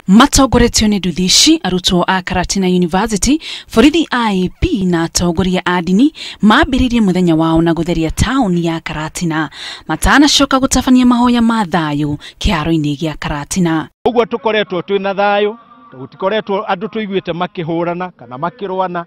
Matongoretio nĩ nduthi ici, arutwo a Karatina University, borithi IAP na atongoria a ndini mambĩrĩirie mũthenya wao na gũtheria taũni ya Karatina matanacoka gũtabania mahoya ma thayũ kĩharo-inĩ gĩa Karatina. Ũguo tũkoretwo twĩna thayũ, gũtikoretwo andũ tũiguĩte makĩhũrana kana makĩrũana,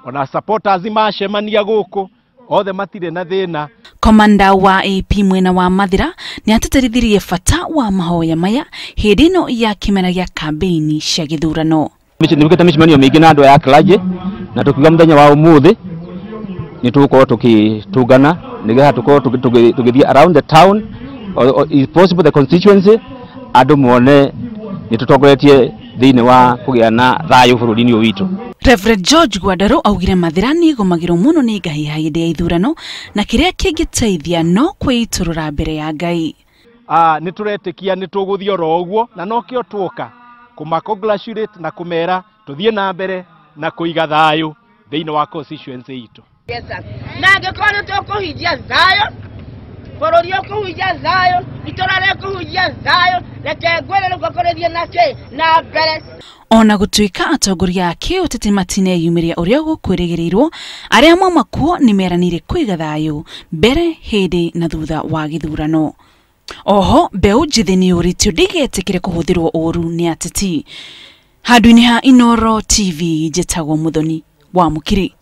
ona supporters macemania gũkũ othe matirĩ na thĩna. Komanda wa AP mwena wa Mathira nĩ atĩtĩrithirie bata wa mahoya maya hĩndĩ ĩno ya kĩmera gĩa kambĩini cia gĩthurano. Nĩgũkĩte mĩcemanio mĩingĩ na andũ aya a clergy, na tũkiuga mũthenya wa ũmũthĩ nĩ tũgũkorwo tũkĩtũngana nĩgetha tũkorwo tũgĩthiĩ around the town or if possible the constituency, andũ mone nĩ tũtongoretie thĩinĩ wa kũgĩa na thayũ bũrũri-inĩ ũyũ witũ. Reverend George Gwandarũ augire Mathira nĩ ĩgũmagĩrwo mũno nĩ ngahĩha hĩndĩ ya ithurano na kĩrĩa kĩngĩteithia no kwĩitũrũra mbere ya Ngai. Nĩ tũretĩkia nĩ tũgũthiĩ oro ũguo na nokĩo tuoka kũma congratulate na kũmera tũthiĩ na mbere na kũiga thayũ thĩinĩ wa constituency itũ. Na angĩkorwo nĩ tũkũhunjia thayũ, bũrũri ũkũhunjia thayũ, itũra rĩkũhunjia thayũ, reke ngwĩre rĩu ngũkũrĩthiĩ na kĩ na mbere. Ona gũtuĩka atongoria a kĩũteti matineyumĩria ũrĩa gũkwĩrĩgĩrĩirwo, arĩa mauma kuo nĩ meranĩire kũiga thayũ mbere, hĩndĩ na thutha wa gĩthurano. Oho mbeũ njĩthĩ nĩ yũrĩtio ndĩgetĩkĩre kũhũthĩrwo ũru nĩ ateti. Handũ-inĩ ha Inooro TV, njĩtagwo Muthoni wa Mũkiri.